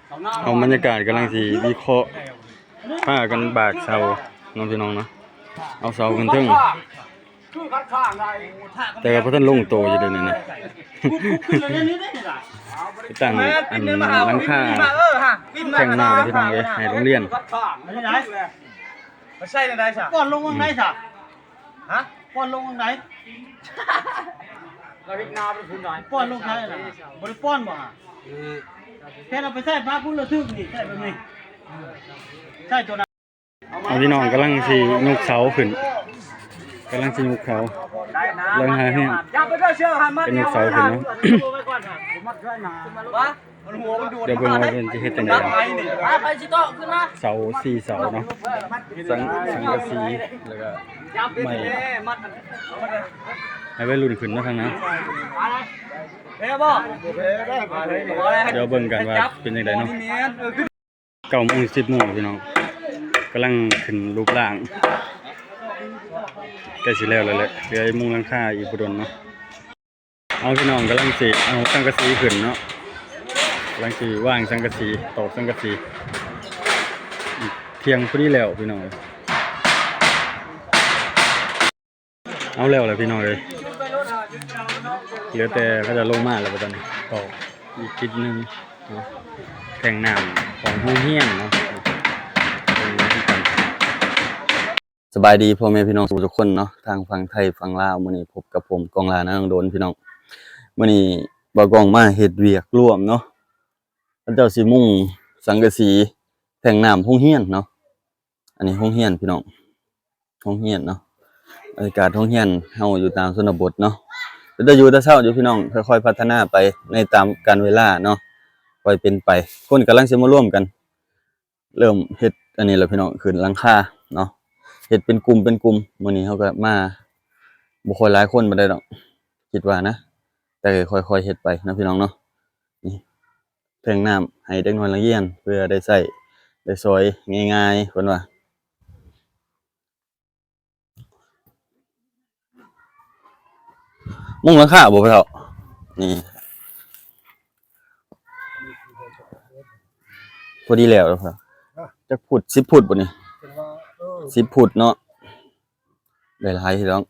ເອົາບັນຍາກາດກຳລັງຊິວິເຄາະ ພາກັນບາກເສົາເນາະພີ່ນ້ອງເນາະ ເອົາເສົາຂຶ້ນເທິງ ແຕ່ວ່າບໍ່ທັນລົງໂຕຢູ່ເດ້ນີ້ນະ ໄປຕັ້ງອັນຫຼັງຄາແທງນ້ຳພີ່ນ້ອງເອີຍ ໃຫ້ໂຮງຮຽນ ໄປໃສ່ແນວໃດຊະ ປ້ອນລົງຫວ່າງໃດຊະ ຮະ ປ້ອນລົງຫວ່າງໃດ ລາວເຮັດນາເປັນຜູ້ນ້ອຍ ປ້ອນລົງໃສນະ ບໍ່ໄດ້ປ້ອນບໍ່ຫະ ເອີ ແຕ່ເຮົາໄປໃສ່ພາພຸ້ນລະຖືກນີ້ ໃສ່ແບບນີ້ ໃສ່ໂຕນັ້ນ ເອົາ ພີ່ນ້ອງກຳລັງຊິຍົກເສົາຂຶ້ນ ກຳລັງຊິຍົກເສົາ ຫຼັງຄາເຮືອນ ເປັນຍົກເສົາຂຶ້ນເນາະ. ດຽວເບິ່ງວ່າເພິ່ນຊິເຮັດຈັ່ງໃດ ເສົາສີ່ເສົາເນາະ ສັງ ສັງກະສີ ແລ້ວກະໄມ້ ໃຫ້ໄວລຸ້ນຂຶ້ນເນາະທາງນັ້ນ ດຽວເບິ່ງກັນວ່າເປັນຈັ່ງໃດເນາະ. ເກົ້າໂມງ ສິບໂມງພີ່ນ້ອງ ກຳລັງຂຶ້ນຮູບຮ່າງ ໃກ້ຊິແລ້ວແລ້ວແຫຼະ ເຫຼືອມຸງຫຼັງຄາອີກບໍ່ດົນເນາະ. ເອົາ ພີ່ນ້ອງກຳລັງຊິເອົາສັງກະສີຂຶ້ນເນາະ ກຳລັງຊິວາງສັງກະສີ ຕອກສັງກະສີ ທ່ຽງພໍດີແລ້ວພີ່ນ້ອງ ເອົາແລ້ວແຫຼະພີ່ນ້ອງເອີຍ ເຫຼືອແຕ່ເຂົາຈະລົງມາແລ້ວ ບັດນີ້ຕໍ່ອີກທິດໜຶ່ງເນາະ ແທງນ້ຳຂອງໂຮງຮຽນເນາະ. ສະບາຍດີພໍ່ແມ່ພີ່ນ້ອງທຸກຄົນເນາະ ທາງຝັ່ງໄທຝັ່ງລາວ ມື້ນີ້ພົບກັບຜົມ ກອງຫຼ້ານານ້ອງໂດນ ພີ່ນ້ອງ. ມື້ນີ້ບ່າວກອງມາເຮັດວຽກລວມເນາະ ເຂົາເຈົ້າຊິມຸງສັງກະສີແທງນ້ຳໂຮງຮຽນເນາະ. ອັນນີ້ໂຮງຮຽນພີ່ນ້ອງ ໂຮງຮຽນເນາະ ບັນຍາກາດໂຮງຮຽນເຮົາຢູ່ຕາມຊົນນະບົດເນາະ ເປັນຕາຢູ່ຕາເຊົາຢູ່ພີ່ນ້ອງ ຄ່ອຍໆພັດທະນາໄປໃນຕາມການເວລາເນາະ ຄ່ອຍເປັນໄປ. ຄົນກຳລັງຊິມາລວມກັນ ເລີ່ມເຮັດອັນນີ້ແລ້ວພີ່ນ້ອງ ຂຶ້ນຫຼັງຄາເນາະ ເຮັດເປັນກຸ່ມເປັນກຸ່ມ. ມື້ນີ້ເຮົາກະມາບໍ່ຄ່ອຍຫຼາຍຄົນປານໃດດອກ ຄິດວ່ານະ ແຕ່ກະຄ່ອຍໆເຮັດໄປເນາະພີ່ນ້ອງເນາະ. ນີ້ ແທງນ້ຳໃຫ້ເດັກນ້ອຍນັກຮຽນ ເພື່ອໄດ້ໃຊ້ໄດ້ສອຍງ່າຍໆ ເພິ່ນວ່າ. ມຸງຫຼັງຄາບໍ່ພໍ່ເຖົ້າ? ນີ້ ພໍດີແລ້ວ ຈັກຟຸດ ສິບຟຸດບໍ່ນີ້? ສິບຟຸດເນາະ. ໄດ້ຫຼາຍຢູ່ດອກ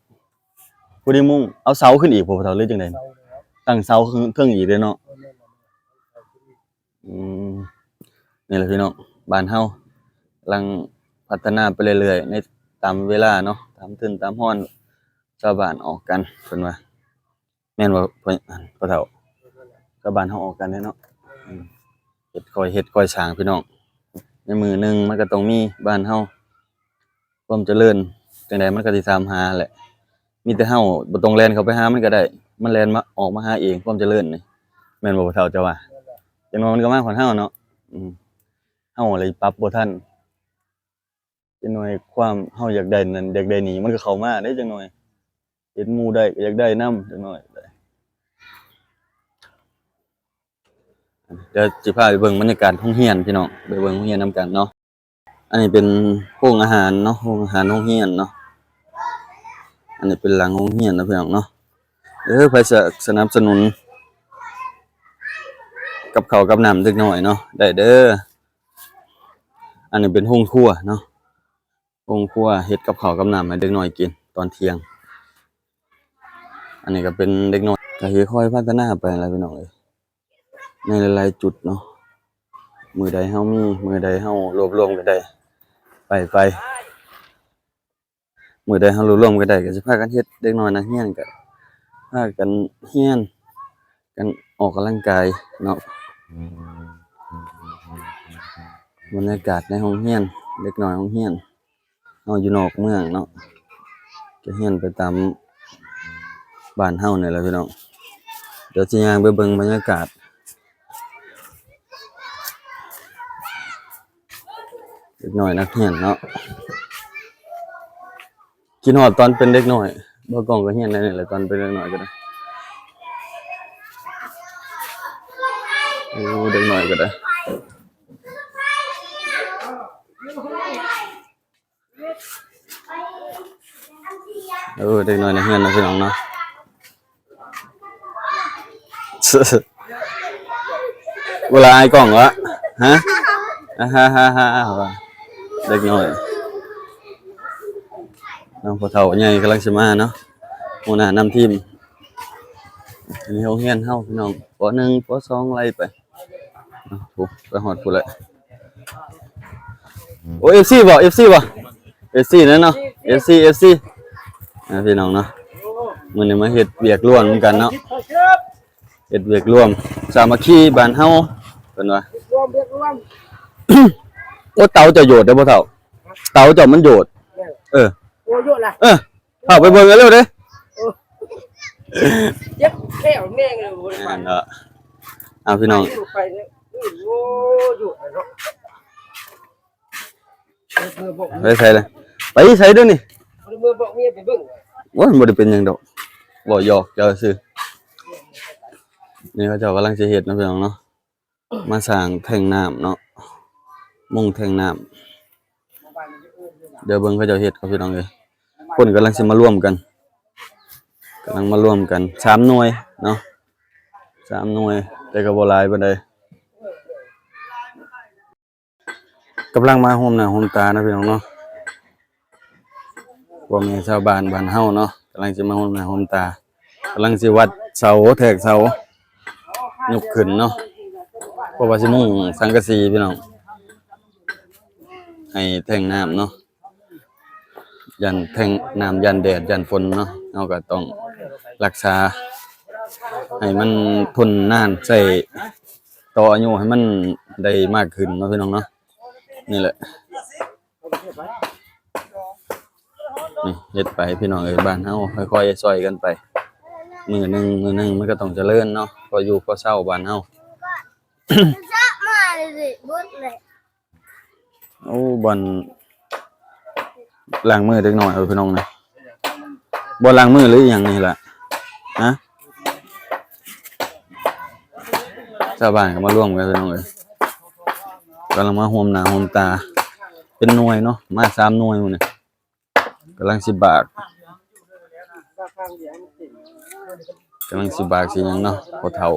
ຜູ້ໃດມຸງ ເອົາເສົາຂຶ້ນອີກບໍ່ພໍ່ເຖົ້າ ຫຼືຈັ່ງໃດ? ຕັ້ງເສົາເທິງອີກເດ້ເນາະ. ອືມ ນີ້ແຫຼະພີ່ນ້ອງ ບ້ານເຮົາກຳລັງພັດທະນາໄປເລື້ອຍໆ ໃນຕາມເວລາເນາະ ຕາມທຶນຕາມຮອນ ຊາວບ້ານອອກກັນ ເພິ່ນວ່າ ແມ່ນບໍ່ພໍ່ເຖົ້າ? ຊາວບ້ານເຮົາອອກກັນແຫຼະເນາະ ເຮັດຄ່ອຍເຮັດຄ່ອຍສ້າງພີ່ນ້ອງ ໃນມື້ໜຶ່ງມັນກະຕ້ອງມີ ບ້ານເຮົາ ຄວາມຈະເລີນຈັ່ງໃດມັນກະຊິຕາມຫາແຫຼະ ມີແຕ່ເຮົາບໍ່ຕ້ອງແລ່ນເຂົ້າໄປຫາມັນກະໄດ້ ມັນແລ່ນມາ ອອກມາຫາເອງ ຄວາມຈະເລີນນີ້ ແມ່ນບໍ່ພໍ່ເຖົ້າ ເຈົ້າວ່າ? ຈັກໜ່ອຍມັນກະມາຮອດເຮົາເນາະ ເຮົາລະປັບບໍ່ທັນ. ຈັກໜ່ອຍຄວາມເຮົາຢາກໄດ້ນັ້ນຢາກໄດ້ນີ້ ມັນກະເຂົ້າມາເດ້ ຈັກໜ່ອຍ ເຫັນໝູ່ໄດ້ກະຢາກໄດ້ນຳ ຈັກໜ່ອຍ. ດຽວຊິພາໄປເບິ່ງບັນຍາກາດໂຮງຮຽນພີ່ນ້ອງ ໄປເບິ່ງໂຮງຮຽນນຳກັນເນາະ. ອັນນີ້ເປັນໂຮງອາຫານເນາະ ໂຮງອາຫານໂຮງຮຽນເນາະ. ອັນນີ້ເປັນຫຼັງໂຮງຮຽນເນາະພີ່ນ້ອງເນາະ. ເອີ ໃຜສະ ສະໜັບສະໜູນກັບເຂົ້າກັບນ້ຳເດັກນ້ອຍເນາະ ໄດ້ເດີ. ອັນນີ້ເປັນໂຮງຄົວເນາະ ໂຮງຄົວເຮັດກັບເຂົ້າກັບນ້ຳໃຫ້ເດັກນ້ອຍກິນຕອນທ່ຽງ. ອັນນີ້ກະເປັນເດັກນ້ອຍ ກະຊິຄ່ອຍພັດທະນາໄປແຫຼະພີ່ນ້ອງເອີຍ ໃນຫຼາຍໆຈຸດເນາະ. ມື້ໃດເຮົາມີ ມື້ໃດເຮົາລວບລວມກະໄດ້ ໄປ ໄປ ມື້ໃດເຮົາລວບລວມກະໄດ້ ກະຊິພາກັນເຮັດ ເດັກນ້ອຍນັກຮຽນກະພາກັນຮຽນ ກັນອອກກຳລັງກາຍເນາະ. ບັນຍາກາດໃນໂຮງຮຽນ ເດັກນ້ອຍໂຮງຮຽນ ເຮົາຢູ່ນອກເມືອງເນາະ ກະຮຽນໄປຕາມບ້ານເຮົານີ້ແຫຼະພີ່ນ້ອງ. ດຽວຊິຍ່າງໄປເບິ່ງບັນຍາກາດເດັກນ້ອຍນັກຮຽນເນາະ. ຄິດຮອດຕອນເປັນເດັກນ້ອຍ ບ່າວກ້ອງກະຮຽນໄດ້ນີ້ແຫຼະ ຕອນເປັນເດັກນ້ອຍກະໄດ້. ໂອ້ ເດັກນ້ອຍກະໄດ້ ເອີ ເດັກນ້ອຍໃນເຮືອນເນາະພີ່ນ້ອງເນາະ. ເວລາອ້າຍກ້ອງວະ ຮະ ອາຮາຮາຮາ ວ່າເດັກນ້ອຍ ນ້ອງພໍ່ເຖົ້າໃຫຍ່ກຳລັງຊິມາເນາະ ຫົວໜ້ານຳທີມ ອັນນີ້ໂຮງຮຽນເຮົາພີ່ນ້ອງ ປໍໜຶ່ງ ປໍສອງ ໄລ່ໄປ ໂອ້ ໄປຮອດພຸ້ນແຫຼະ ໂອ້ ເອັຟຊີບໍ່ ເອັຟຊີບໍ່ ເອັຟຊີ ນັ້ນເນາະ ເອັຟຊີ ເອັຟຊີ ອ່າ ພີ່ນ້ອງເນາະ ມື້ນີ້ມາເຮັດວຽກລວມນຳກັນເນາະ ເຮັດວຽກລວມ ສາມັກຄີບ້ານເຮົາ ເພິ່ນວ່າ ໂອ້ ເຕົາເຈົ້າໂຍດເດ້ພໍ່ເຖົ້າ ເຕົາເຈົ້າມັນໂຍດ ເອີ ໂອ້ ໂຍດລະ ເອີ ເຂົ້າໄປເບິ່ງກັນເລີຍເດ້ ໂອ້ ເຈັບແຂ້ວແມງເລີຍ ບໍ່ໄດ້ໄປ ນັ້ນເນາະ ເອົາ ພີ່ນ້ອງ ໄປເລີຍ ໂອ້ ໂຍດລະເນາະ ໄປໃສລະ ໄປໃສດຽວນີ້ ບໍ່ໄດ້ເມືອບອກເມຍໄປເບິ່ງ ໂອ້ຍ ບໍ່ໄດ້ເປັນຫຍັງດອກ ເວົ້າຢອກເຈົ້າຊື່ ນີ້ເຂົາເຈົ້າກຳລັງຊິເຮັດເນາະ ພີ່ນ້ອງເນາະ ມາສ້າງແທ່ງນ້ຳເນາະ ມຸງແທ່ງນ້ຳ ດຽວເບິ່ງເຂົາເຈົ້າເຮັດເນາະ ພີ່ນ້ອງເອີຍ ຄົນກຳລັງຊິມາລວມກັນ ກຳລັງມາລວມກັນ ສາມໜ່ວຍເນາະ ສາມໜ່ວຍ ແຕ່ກໍບໍ່ຫຼາຍປານໃດ. ກຳລັງມາໂຮມໜ້າໂຮມຕາເນາະ ພີ່ນ້ອງເນາະ ພໍ່ແມ່ຊາວບ້ານບ້ານເຮົາເນາະ ກຳລັງຊິມາໂຮມໜ້າໂຮມຕາ ກຳລັງຊິວັດເສົາ ແທກເສົາ ຍົກຂຶ້ນເນາະ ເພາະວ່າຊິມຸງສັງກະສີພີ່ນ້ອງ ໃຫ້ແທ່ງນ້ຳເນາະ ຢ້ານແທ່ງນ້ຳ ຢ້ານແດດ ຢ້ານຝົນເນາະ ເຮົາກໍຕ້ອງຮັກສາໃຫ້ມັນທົນນານ ໃຊ້ຕໍ່ອາຍຸໃຫ້ມັນໄດ້ມາກຂຶ້ນເນາະ ພີ່ນ້ອງເນາະ ນີ້ແຫຼະ ນີ້ເຮັດໄປພີ່ນ້ອງເອີຍ ບ້ານເຮົາຄ່ອຍໆຊ່ອຍກັນໄປ ມື້ໜຶ່ງມື້ໜຶ່ງມັນກໍຕ້ອງຈະເລີນເນາະ ພໍຢູ່ພໍເຊົາບ້ານເຮົາ. ໂອ້ ບ່ອນລ້າງມືເດັກນ້ອຍເອີ ພີ່ນ້ອງນະ ບ່ອນລ້າງມືຫຼືອີ່ຫຍັງນີ້ລະ ຮະ ຊາວບ້ານກໍມາລວມກັນພີ່ນ້ອງເອີຍ ກຳລັງມາໂຮມໜ້າໂຮມຕາ ເປັນໜ່ວຍເນາະ ມາສາມໜ່ວຍມື້ນີ້ ກຳລັງຊິບາກ ກຳລັງຊິບາກຊິຫຍັງເນາະ ພໍ່ເຖົ້າ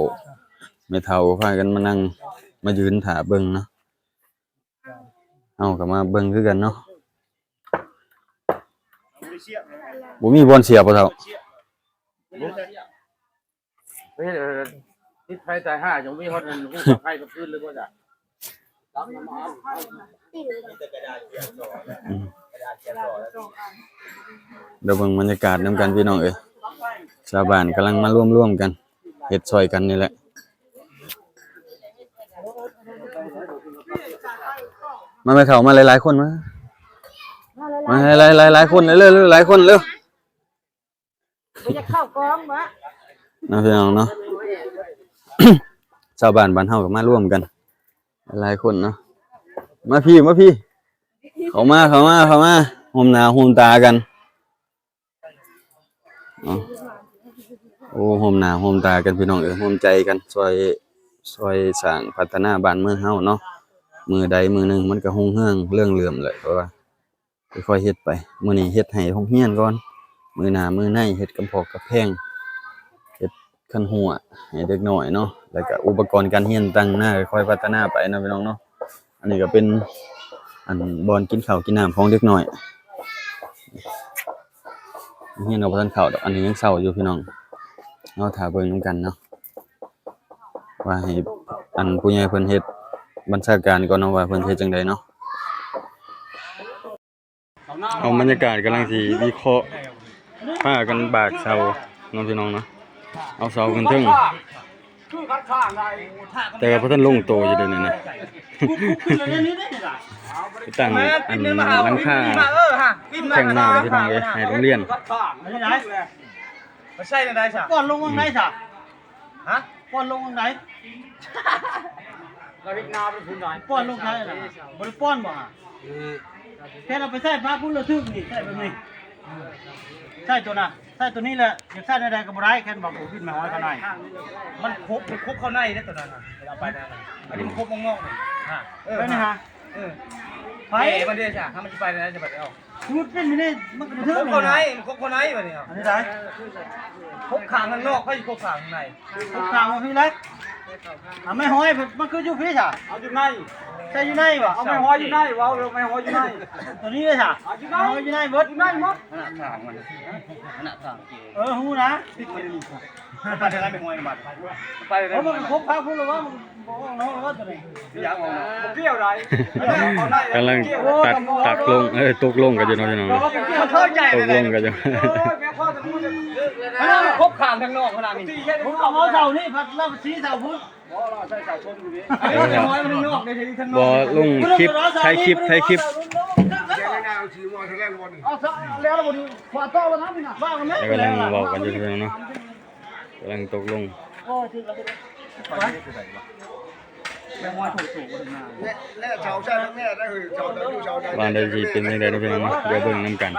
ແມ່ເຖົ້າພາກັນມານັ່ງ ມາຢືນຖ້າເບິ່ງເນາະ ເຮົາກໍມາເບິ່ງຄືກັນເນາະ ບໍ່ມີບ່ອນສຽບ ພໍ່ເຖົ້າ. ເຮັດ ເອີ ຕິດໄຟຕາຍຫ່າ ຍັງມີຮອດອັນຮູ້ໄຟກັບຄືນເລີຍບໍ່ຈ້ະ? ອືມ ດຽວເບິ່ງບັນຍາກາດນຳກັນພີ່ນ້ອງເອີຍ ຊາວບ້ານກຳລັງມາລວມໆກັນ ເຮັດຊ່ອຍກັນນີ້ແຫຼະ ມາແມ່ເຖົ້າ ມາຫຼາຍໆຄົນ ມາ ມາຫຼາຍໆ ຫຼາຍໆຄົນເລີຍ ຫຼາຍໆຄົນເລີຍ. ບໍ່ຢາກເຂົ້າກ້ອງບໍ? ເນາະ ພີ່ນ້ອງເນາະ ຊາວບ້ານບ້ານເຮົາກໍມາລວມກັນຫຼາຍຄົນເນາະ ມາພີ້ ມາພີ້ ເຂົ້າມາ ເຂົ້າມາ ເຂົ້າມາ ຮ່ວມໜ້າຮ່ວມຕາກັນເນາະ ໂອ້ ຮ່ວມໜ້າຮ່ວມຕາກັນ ພີ່ນ້ອງເອີຍ ຮ່ວມໃຈກັນ ຊ່ອຍ ຊ່ອຍສ້າງພັດທະນາບ້ານເມືອງເຮົາເນາະ ມື້ໃດມື້ໜຶ່ງມັນກໍຮຸ່ງເຮືອງເລື່ອງເຫຼື້ອມແຫຼະ ເພາະວ່າ ຄ່ອຍໆເຮັດໄປ ມື້ນີ້ເຮັດໃຫ້ໂຮງຮຽນກ່ອນ ມື້ໜ້າມື້ໃນເຮັດກຳພອກກຳແພງ ເຮັດຄັນຮົ້ວໃຫ້ເດັກນ້ອຍເນາະ ແລ້ວກະອຸປະກອນການຮຽນຕ່າງໆ ຄ່ອຍພັດທະນາໄປເນາະ ພີ່ນ້ອງເນາະ ອັນນີ້ກໍເປັນ ອັນ ບ່ອນກິນເຂົ້າກິນນ້ຳຂອງເດັກນ້ອຍ ຮຽນກໍບໍ່ທັນເຂົ້າດອກ ອັນນີ້ຍັງເຊົ້າຢູ່ ພີ່ນ້ອງ ເຮົາຖ້າເບິ່ງນຳກັນເນາະ ວ່າໃຫ້ ອັນ ຜູ້ໃຫຍ່ເພິ່ນເຮັດບັນຊາການກ່ອນເນາະ ວ່າເພິ່ນເຮັດຈັ່ງໃດເນາະ. ເອົາ ບັນຍາກາດກຳລັງຊິວິເຄາະ ພາກັນບາກເສົາເນາະ ພີ່ນ້ອງເນາະ ເອົາເສົາຂຶ້ນເທິງ ແຕ່ວ່າບໍ່ທັນລົງໂຕຢູ່ເດນີ້ນະ ຕັ້ງອັນຫຼັງຄາແທງນ້ຳ ພີ່ນ້ອງເອີຍ ໃຫ້ໂຮງຮຽນ ໄປໃສ່ໃນໃດຊະ ກ່ອນລົງວາງໃດຊະ? ຮະ? ປ້ອນລົງທາງໃດ? ລາວເຮັດນາເປັນຜູ້ໃຫຍ່ ປ້ອນລົງໃດນະ? ບໍ່ໄດ້ປ້ອນບໍ່ຫະ? ເອີ ແຄ່ເອົາໄປໃຊ້ພາພຸ້ນລະຖືກນີ້ ໃຊ້ແບບນີ້ ໃຊ້ໂຕນະ ໃຊ້ໂຕນີ້ແຫຼະ ຢາກໃຊ້ແນວໃດກໍບໍ່ໄດ້ ແຄ່ວ່າໂອວິດມາຮອດຂ້າງໃນ ມັນຄົບ ມັນຄົບເຂົ້າໃນເດ້ໂຕນັ້ນນະ ເວລາໄປນັ້ນນະ ອັນນີ້ມັນຄົບວງນອກນີ້ ຮະ ເອີ ໄປນີ້ຫະ ເອີ ໄປ ເອີ ມັນເດ້ຊະ ຖ້າມັນຊິໄປແນວໃດຊິບັດເອົາ ສົມມຸດເປັນຢູ່ນີ້ ມັນກໍບໍ່ເຖິງ ມັນຄົບເຂົ້າໃນ ນີ້ນະ ມັນຄົບເຂົ້າໃນບັດນີ້ເອົາ ອັນນີ້ໄດ ຄົບຂ້າງຂ້າງນອກ ໃຜຊິຄົບຂ້າງຂ້າງໃນ? ຄົບຂ້າງວ່າພີ້ແຫຼະ ເອົາໄມ້ຫອຍ ມັນຄືຢູ່ພີ້ຊະ? ເອົາຢູ່ໃນ ໃສ່ຢູ່ໃນບໍ່? ເອົາໄມ້ຫອຍຢູ່ໃນ ເວົ້າເລື່ອງໄມ້ຫອຍຢູ່ໃນ ຕົວນີ້ເດ້ຊະ? ເອົາຢູ່ໃນ ໄມ້ຫອຍຢູ່ໃນເບິດ ຢູ່ໃນໝົດ ອັນນັ້ນທາງມັນ ອັນນັ້ນທາງ ເອີ ຮູ້ນະ ໄປໄດ້ໄມ້ຫອຍບັດ ໄປໄດ້ ເອີ ມັນຄົບພາພຸ້ນລະວ່າ ບໍ່ອອກນອກແລ້ວວ່າຕົວນີ້ ບໍ່ກ່ຽວໃດ ກຳລັງຕັດ ຕັກລົງ ເອີ ຕົກລົງກັນຢູ່ເນາະ ພີ່ນ້ອງເນາະ ມັນເຂົ້າໃຈ ຕົກລົງກັນຢູ່ ເອີ ແມ່ນຄວາມຈະຮູ້ ມັນຄົບຂ້າງທາງນອກຂະໜາດນີ້ ເຮົາເສົານີ້ພັດລະສີເສົາພຸ້ນ ບໍ່ ລາວໃຊ້ເສົາຊົນຢູ່ນີ້ ເອີ ບໍ່ ລົງຄລິບ ຖ່າຍຄລິບ ຖ່າຍຄລິບ ເອົາແລ້ວບໍ່ດີ ຂວາຕໍ່ແລ້ວນະພີ່ນ້ອງ ວ່າກັນແມ່ ກຳລັງເວົ້າກັນຢູ່ ພີ່ນ້ອງເນາະ ກຳລັງຕົກລົງ ໂອ້ ຖືກແລ້ວ ແມ່ ແມ່ເສົາໃຊ້ແມ່ໄດ້ເຮີຍ ເສົາໃດຢູ່ເສົາໃດ ວ່າໄດ້ຊິເປັນຈັ່ງໃດເນາະ ພີ່ນ້ອງເນາະ ດຽວເບິ່ງນຳກັນ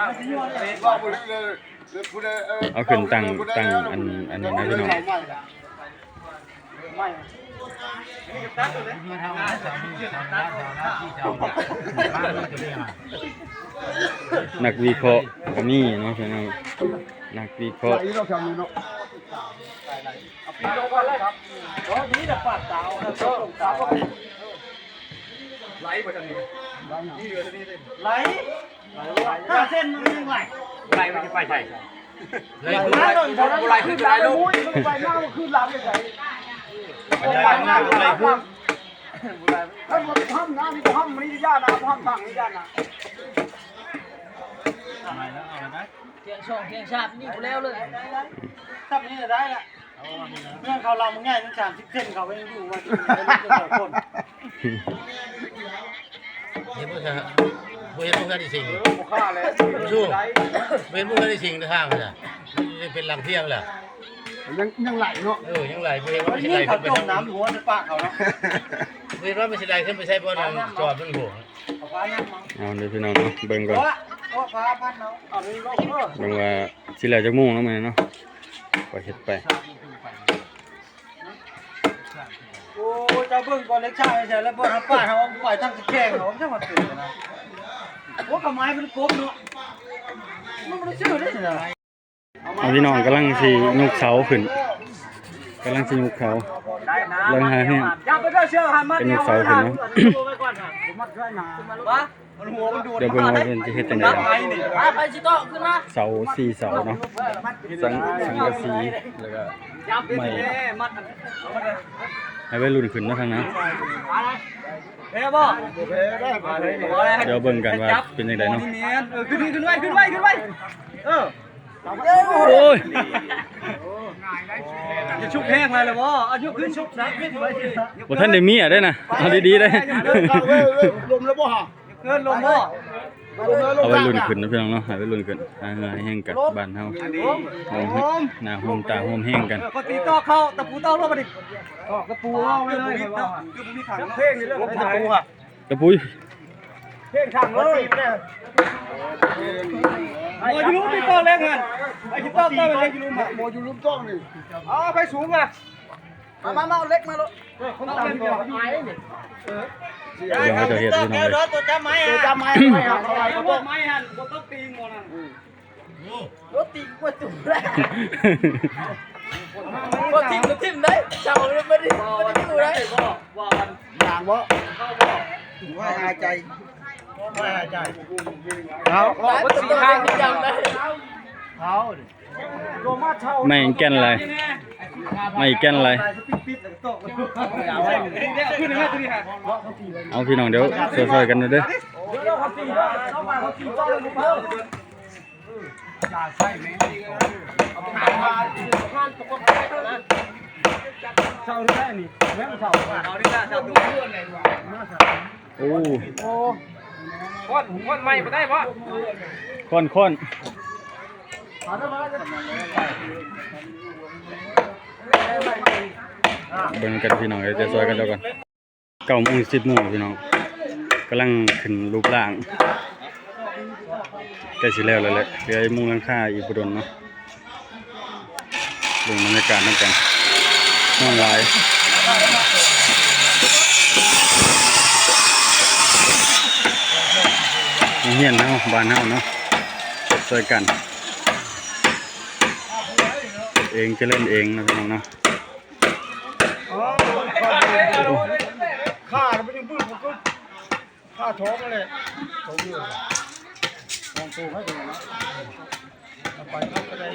ເອົາຂຶ້ນຕັ້ງ ຕັ້ງອັນ ອັນນີ້ນະ ພີ່ນ້ອງ ນັກວິເຄາະກໍມີເນາະ ພີ່ນ້ອງ ນັກວິເຄາະ ໄຫຼບໍ່ທັນນີ້ ໄຫຼບໍ່ທັນນີ້ ໄຫຼ ຫ້າເສັ້ນມັນຍັງໄຫຼ ໄຫຼມັນຊິໄປໃສ ໄຫຼຄື ບໍ່ໄຫຼຄືໄຫຼລົງ ໄປໜ້າມັນຄືຫຼັງໄປໃສ ໄປໜ້າມັນຄືຫຼັງ ຖ້າບໍ່ຫ້າມນະ ນີ້ບໍ່ຫ້າມ ນີ້ຢ່ານະ ບໍ່ຫ້າມທາງນີ້ຢ່ານະ ທຽງສອງທຽງສາມນີ້ບໍ່ແລ້ວເລີຍ ໄດ້ ໄດ້ ໄດ້ ຊ່ຳນີ້ໄດ້ລະ ເຮືອນເຂົາຫຼັງໃຫຍ່ ມັນສາມສິບເຊັນ ເຂົາຍັງຢູ່ວ່າ ເຮັດບໍ່ຊະ ບໍ່ເຮັດບໍ່ເຮືອນອີ່ສິ່ງ ເອີ ບໍ່ຄ່າແລ້ວ ສູ້ ບໍ່ເຮັດບໍ່ເຮືອນອີ່ສິ່ງທາງນະ ເປັນຫຼັງພຽງລະ ຍັງ ຍັງໄຫຼເນາະ ເອີ ຍັງໄຫຼ ບໍ່ເຮັດວ່າມັນຊິໄຫຼຂຶ້ນໄປ ນ້ຳຫົວໃສ່ປາກເຂົາເນາະ ບໍ່ເຮັດວ່າມັນຊິໄຫຼຂຶ້ນໄປໃສ່ບ່ອນຈອດມັນໂຫ ເອົາເດີພີ່ນ້ອງເນາະ ເບິ່ງກ່ອນ ເອົາ ເອົາຜ້າພັນເອົາ ເອົານີ້ລົງ ເອີ ເບິ່ງວ່າຊິແລ້ວຈັກໂມງເນາະ ມື້ນີ້ເນາະ ກໍເຮັດໄປ ໂອ້ ເຈົ້າເບິ່ງກ່ອນເລັກຊ້າໃສ່ແລ້ວບໍ່ທັນປາດເຮົາໄປທາງຊິແຂ່ງເຮົາຈັກວ່າເປັນນະ ໂອ້ ກະໄມ້ເປັນກົບເນາະ ມັນບໍ່ໄດ້ຊື່ເດ້ນະ ເອົາ ພີ່ນ້ອງກຳລັງຊິຍົກເສົາຂຶ້ນ ກຳລັງຊິຍົກເສົາ ເລື່ອງຫາແຮງ ກະຍົກເສົາຂຶ້ນເນາະ ດຽວເບິ່ງວ່າເພິ່ນຊິເຮັດຈັ່ງໃດ ໄປຊິເກາະຂຶ້ນມາ ເສົາສີ່ເສົາເນາະ ສັງ ສັງກະສີ ແລ້ວກະໄມ້ ໃຫ້ໄວລຸ້ນຂຶ້ນເນາະທາງນັ້ນ ແພ້ບໍ່ ດຽວເບິ່ງກັນວ່າເປັນຈັ່ງໃດເນາະ ແມ່ນ ເອີ ຂຶ້ນ ຂຶ້ນໄວ ຂຶ້ນໄວ ຂຶ້ນໄວ ເອີ ໂອ້ຍ ຈະຊຸກແຮງຫຼາຍແລ້ວບໍ່ ເອົາຍົກຂຶ້ນ ຊຸກຊະ ຂຶ້ນໄວ ບໍ່ທັນໄດ້ເມຍເດ້ນະ ເອົາດີໆເດ້ ລົມແລ້ວບໍ່ຫະ ເກີນລົມບໍ່ ເອົາໄວລຸ້ນຂຶ້ນເນາະ ພີ່ນ້ອງເນາະ ໃຫ້ໄວລຸ້ນຂຶ້ນ ຫາເຫື່ອຫາແຮງກັນ ບ້ານເຮົາ ໜ້າໂຮມຕາໂຮມແຮງກັນ ເອີ ກໍຕີຕອກເຂົ້າ ຕະປູຕອກລົງມາດິ ຕອກຕະປູເອົາໄວ້ເລີຍ ເກີບບໍ່ມີຖັງເນາະ ເພງນີ້ເລື່ອງຂອງຕະປູ ຕະປູ ເພງຖັງເລີຍ ໝໍຢູ່ລຸ່ມນີ້ຕອກແລງຫັ້ນ ໄປຊິຕອກຕອກແລງຢູ່ລຸ່ມ ໝໍຢູ່ລຸ່ມຕອກນີ້ ເອົາໄປສູງມາ ມາ ມາ ມາ ເອົາເຫຼັກມາໂລດ ເອີ ຄົນຕາມນີ້ ດຽວເຂົາຈະເຮັດຢູ່ເນາະ ຕົວຈັບໄມ້ ຕົວຈັບໄມ້ ໄມ້ຫັ້ນບໍ່ຕົກຕີງໝໍນັ້ນ ອືມ ລົດຕີງກວ່າຕຸ່ມແລ້ວ ບໍ່ຖິ້ມ ບໍ່ຖິ້ມໄດ້ ເສົາມັນບໍ່ໄດ້ ບໍ່ໄດ້ຢູ່ໄດ້ ຢ່າງບໍ່ ວ່າຫາຍໃຈ ວ່າຫາຍໃຈ ເອົາ ບໍ່ຕ້ອງເອົາ ໄມ້ແກ່ນຫຼາຍ ໄມ້ແກ່ນຫຼາຍ ເອົາ ພີ່ນ້ອງ ດຽວຊ່ອຍໆກັນເດີ ເສົາແທ້ນີ້ ແມ່ນເສົາ ໂອ້ ຄ້ອນ ຄ້ອນໄມ້ບໍ່ໄດ້ບໍ່ ຄ້ອນ ຄ້ອນ ເບິ່ງກັນພີ່ນ້ອງເອີຍ ຈະຊ່ອຍກັນເຈົ້າກ່ອນ ເກົ້າໂມງ ສິບໂມງພີ່ນ້ອງ ກຳລັງຂຶ້ນຮູບຮ່າງ ໃກ້ຊິແລ້ວແລ້ວແຫຼະ ເຫຼືອມຸງຫຼັງຄາອີກບໍ່ດົນເນາະ. ເບິ່ງບັນຍາກາດນຳກັນ ຮ້ອນຫຼາຍ ໂຮງຮຽນເຮົາ ບ້ານເຮົາເນາະ ຊ່ອຍກັນ ເອງ ຈະເລີນເອງເນາະ ພີ່ນ້ອງເນາະ. ผ้าท้องนั่นแหละ ท้องอยู่ ท้องโตให้ดูนะ เอาไปก็ได้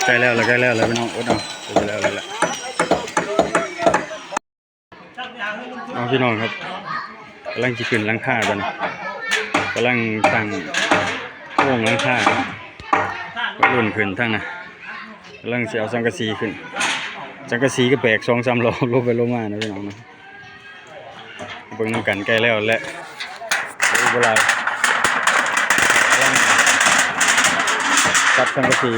ใกล้แล้วล่ะ ใกล้แล้วล่ะพี่น้อง อดเอา ใกล้สิแล้วล่ะ เอาพี่น้องครับ กำลังสิขึ้นหลังคาตอนนี้ กำลังตั้งโครงหลังคา วัยรุ่นขึ้นทางนั้น กำลังสิเอาสังกะสีขึ้น สังกะสีก็แบกสองสามล้อลงไปลงมานะพี่น้องนะ เบิ่งนำกัน ใกล้แล้วแหละ เหลืออีกบ่หลาย กำลังตัดสังกะสี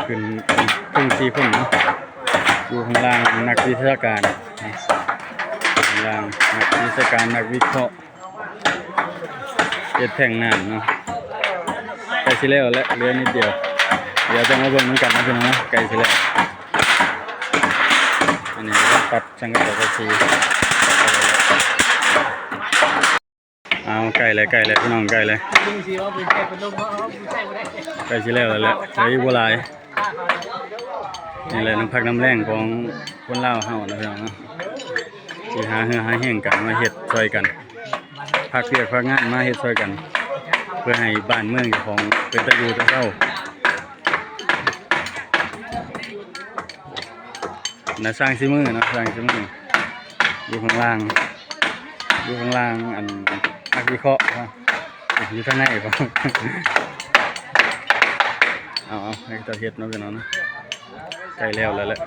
ขึ้นเทิงสี่คนเนาะ อยู่ข้างล่างนักวิชาการ ข้างล่างนักวิชาการ นักวิเคราะห์ เฮ็ดแท่งน้ำเนาะ ใกล้สิแล้วแล้ว เหลือนิดเดียว เดี๋ยวจะมาเบิ่งนำกันนะพี่น้องนะ ใกล้สิแล้ว อันนี้ก็ตัดสังกะสี ใกล้สิแล้ว เอา ใกล้แล้ว ใกล้แล้วพี่น้อง ใกล้แล้ว ใกล้สิแล้วแล้วแหละ เหลืออีกบ่หลาย นี่แหละน้ำพักน้ำแรงของคนลาวเฮานะพี่น้องเนาะ ที่หาเหื่อหาแฮงกันมาเฮ็ดซ่อยกัน พักเวียกพักงานมาเฮ็ดซ่อยกัน เพื่อให้บ้านเมืองเจ้าของเป็นตาอยู่ตาเซา นะ สร้างสีมือเนาะ สร้างสีมือ อยู่ข้างล่าง อยู่ข้างล่าง อันนักวิเคราะห์เนาะ อยู่ข้างในบ่ เอา เอา ให้เขาเฮ็ดเนาะพี่น้องเนาะ ใกล้แล้วแล้วแหละ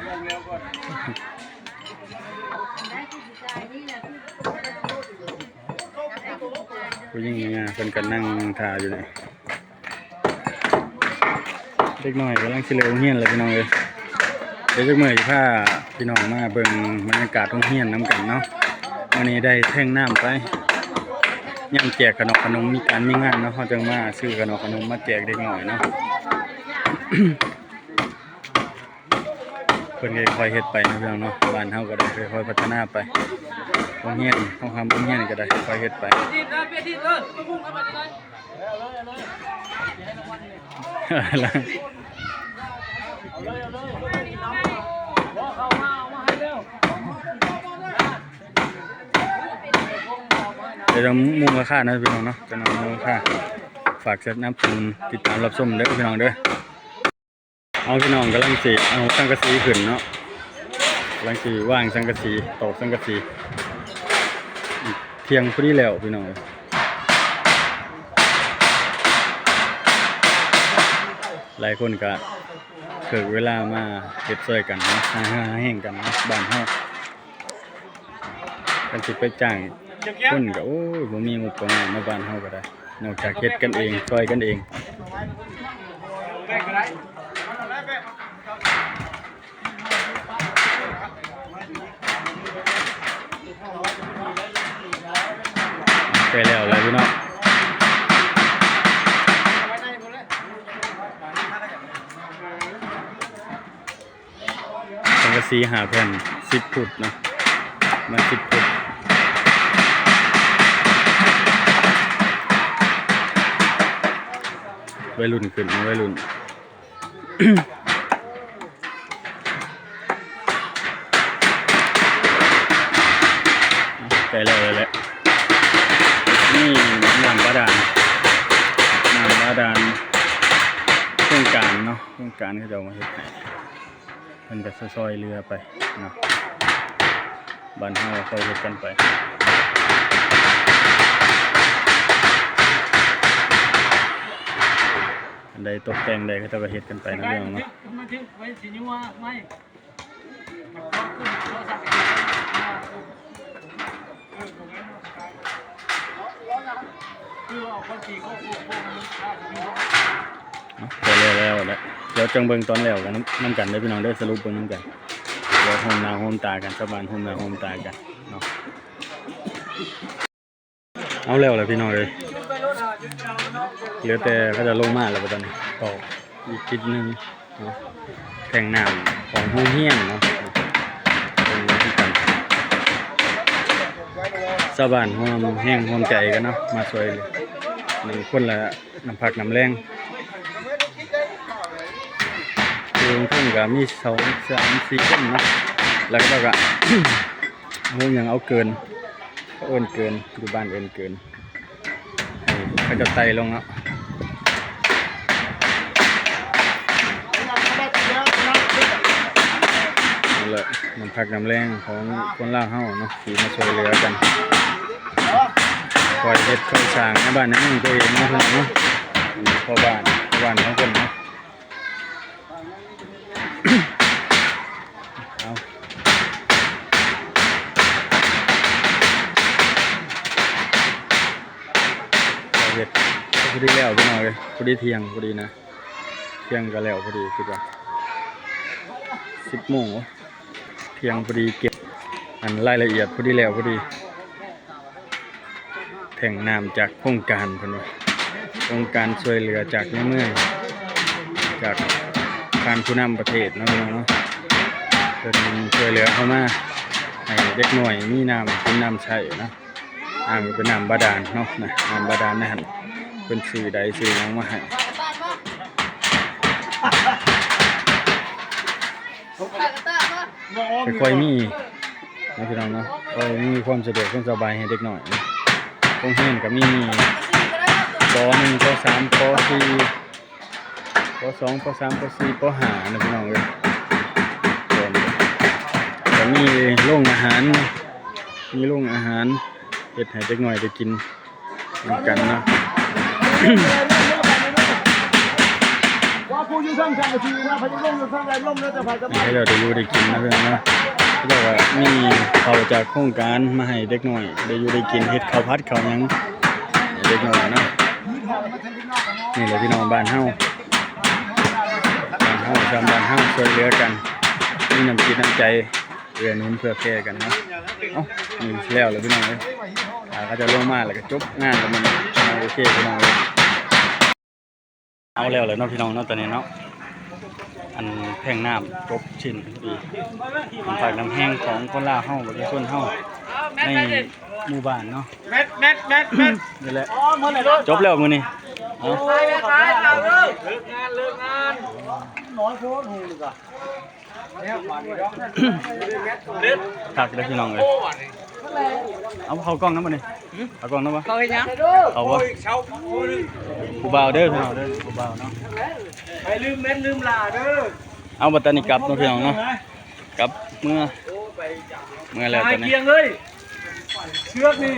ผู้หญิงงามเพิ่นก็นั่งท่าอยู่นี่ เด็กน้อยกำลังสิเลิกโรงเรียนแล้วพี่น้องเอ้ย เดี๋ยวจักมื้อสิพาพี่น้องมาเบิ่งบรรยากาศโรงเรียนนำกันเนาะ มื้อนี้ได้แท่งน้ำไป ยามแจกขนม ขนมมีการมีงานเนาะ เฮาจั่งมาซื้อขนม ขนมมาแจกเด็กน้อยเนาะ เพิ่นก็ค่อยๆเฮ็ดไปเนาะพี่น้องเนาะ บ้านเฮาก็ได้ค่อยๆพัฒนาไป โรงเรียน โรงเรียน โรงเรียนก็ได้ค่อยๆเฮ็ดไป เดี๋ยวจะมุงราคานะพี่น้องเนาะ จะนำมุงราคา ฝากสนับสนุน ติดตามรับชมเด้อพี่น้องเด้อ เอาพี่น้อง กำลังสิเอาสังกะสีขึ้นเนาะ กำลังสิวางสังกะสี ตอกสังกะสี เที่ยงพอดีแล้วพี่น้อง หลายคนก็ถือเวลามาเฮ็ดซ่อยกันเนาะ หาเหื่อหาแฮงกันเนาะ บ้านเฮา คันสิไปจ้างคนก็ โอ้ย บ่มีงบประมาณเนาะ บ้านเฮาก็ได้ นอกจากเฮ็ดกันเอง ซ่อยกันเอง ใกล้แล้วแหละพี่น้อง สังกะสีห้าแผ่น สิบฟุตเนาะ มันสิบฟุต วัยรุ่นขึ้น วัยรุ่น ใกล้แล้ว ใกล้แล้ว นี่น้ำบาดาล น้ำบาดาล โครงการเนาะ โครงการเขาเจ้ามาเฮ็ดให้ เพิ่นก็ซอยๆเหลือไปเนาะ บ้านเฮาก็ค่อยเฮ็ดกันไป อันใดตกแต่งได้เขาเจ้าก็เฮ็ดกันไปนะพี่น้องเนาะ เนาะ ก็แล้วๆ แล้ว เดี๋ยวจั่งเบิ่งตอนแล้วกันนำ นำกันเด้อพี่น้องเด้อ สรุปเบิ่งนำกัน เดี๋ยวร่วมหน้าร่วมตากัน ชาวบ้านร่วมหน้าร่วมตากันเนาะ เอาแล้วล่ะพี่น้องเอ้ย เหลือแต่เขาจะลงมาแล้วบัดนี้ ต่ออีกทิศหนึ่งเนาะ ແທງນ້ຳຂອງໂຮງຮຽນເນາະ ເປັນຄືກັນ ຊາວບ້ານຮ່ວມແຮງຮ່ວມໃຈກັນເນາະ ມາຊ່ວຍໜຶ່ງຄົນລະ ນ້ຳພັກນ້ຳແຮງ ຢູ່ເທິງກໍມີສອງ ສາມ ສີ່ຄົນເນາະ ແລ້ວກໍເຈົ້າກໍ ໂອ້ ຫຍັງ ເອົາເກີນ ເຂົາເອີ້ນເກີນ ຢູ່ບ້ານເອີ້ນເກີນ ໃຫ້ເຂົາເຈົ້າໄຕ່ລົງເນາະ ນັ້ນແຫຼະ ນ້ຳພັກນ້ຳແຮງຂອງຄົນລາວເຮົາເນາະ ທີ່ມາຊ່ວຍເຫຼືອກັນ ຄອຍເຮັດຄອຍສ້າງໃນບ້ານໃນເມືອງຕົວເອງເນາະ ພີ່ນ້ອງເນາະ ພໍ່ບ້ານ ພໍ່ບ້ານຂອງເພິ່ນເນາະ ເອົາ ເຮັດ ພໍດີແລ້ວພີ່ນ້ອງເອີຍ ພໍດີທ່ຽງພໍດີນະ ທ່ຽງກໍແລ້ວພໍດີ ຄິດວ່າສິບໂມງ ທ່ຽງພໍດີ ເກັບອັນລາຍລະອຽດພໍດີແລ້ວພໍດີ ແທງນ້ຳຈາກໂຄງການເພິ່ນວ່າ ໂຄງການຊ່ວຍເຫຼືອຈາກໃນເມືອງ ຈາກທ່ານຜູ້ນຳປະເທດເນາະ ພີ່ນ້ອງເນາະ ເພິ່ນຊ່ວຍເຫຼືອເຂົ້າມາໃຫ້ເດັກນ້ອຍມີນ້ຳກິນນ້ຳໃຊ້ເນາະ ນ້ຳກໍເປັນນ້ຳບາດານເນາະ ນະ ນ້ຳບາດານໃນຫັ້ນ ເພິ່ນຊື້ໃດຊື້ຫຍັງມາໃຫ້ ຄ່ອຍໆມີເນາະ ພີ່ນ້ອງເນາະ ຄ່ອຍມີຄວາມສະດວກຄວາມສະບາຍໃຫ້ເດັກນ້ອຍ ໂຮງຮຽນກໍມີ ປໍໜຶ່ງ ປໍສາມ ປໍສີ່ ປໍສອງ ປໍສາມ ປໍສີ່ ປໍຫ້າ ນະ ພີ່ນ້ອງເອີຍ ກໍມີໂຮງອາຫານ ມີໂຮງອາຫານ ເຮັດໃຫ້ເດັກນ້ອຍໄດ້ກິນ ນຳກັນເນາະ ໃຫ້ເຂົາເຈົ້າໄດ້ຢູ່ໄດ້ກິນເນາະ ເພິ່ນວ່າ ເຂົາເຈົ້າກໍມີເຂົ້າຈາກໂຄງການມາໃຫ້ເດັກນ້ອຍໄດ້ຢູ່ໄດ້ກິນ ເຮັດເຂົ້າຜັດເຂົ້າຫຍັງໃຫ້ເດັກນ້ອຍເນາະ ນີ້ແຫຼະພີ່ນ້ອງ ບ້ານເຮົາ ບ້ານເຮົາ ຊາວບ້ານເຮົາຊ່ວຍເຫຼືອກັນ ມີນ້ຳຈິດນ້ຳໃຈ ເອື້ອໜູນເຜື່ອແຜ່ກັນເນາະ ເອົ້າ ນີ້ແລ້ວແລ້ວພີ່ນ້ອງເອີຍ ຖ້າເຂົາເຈົ້າລົງມາແລ້ວກໍຈົບງານແລ້ວມື້ນີ້ ໂອເຄພີ່ນ້ອງເອີຍ ເອົາແລ້ວແຫຼະເນາະ ພີ່ນ້ອງເນາະ ຕອນນີ້ເນາະ ອັນແທງນ້ຳຈົບສິ້ນ ນ້ຳພັກນ້ຳແຮງຂອງຄົນລາວເຮົາ ປະຊາຊົນເຮົາ ໃນໝູ່ບ້ານເນາະ ແມັດ ແມັດ ແມັດ ແມັດ ນີ້ແຫຼະ ຈົບແລ້ວມື້ນີ້ ເອົາ ໄປ ໄປ ໄປ ເລີກງານ ເລີກງານ ນ້ອຍໂພດຫູນີ້ກະ ຄັກເດີ້ພີ່ນ້ອງເອີຍ ເອົາເຂົ້າກ່ອງນຳບໍ່ນີ້ ເຂົ້າກ່ອງນຳບໍ່ ເຂົ້າເຮັດຫຍັງ ເຂົ້າບໍ່ ຜູ້ບ່າວເດີ້ພີ່ນ້ອງເດີ້ ຜູ້ບ່າວເນາະ ໃຜລືມແມັດລືມຫຼ້າເດີ້ ເອົາບັດຕານີ້ກັບເນາະພີ່ນ້ອງເນາະ ກັບເມືອ ເມືອແລ້ວຕອນນີ້ ເຊືອກນີ້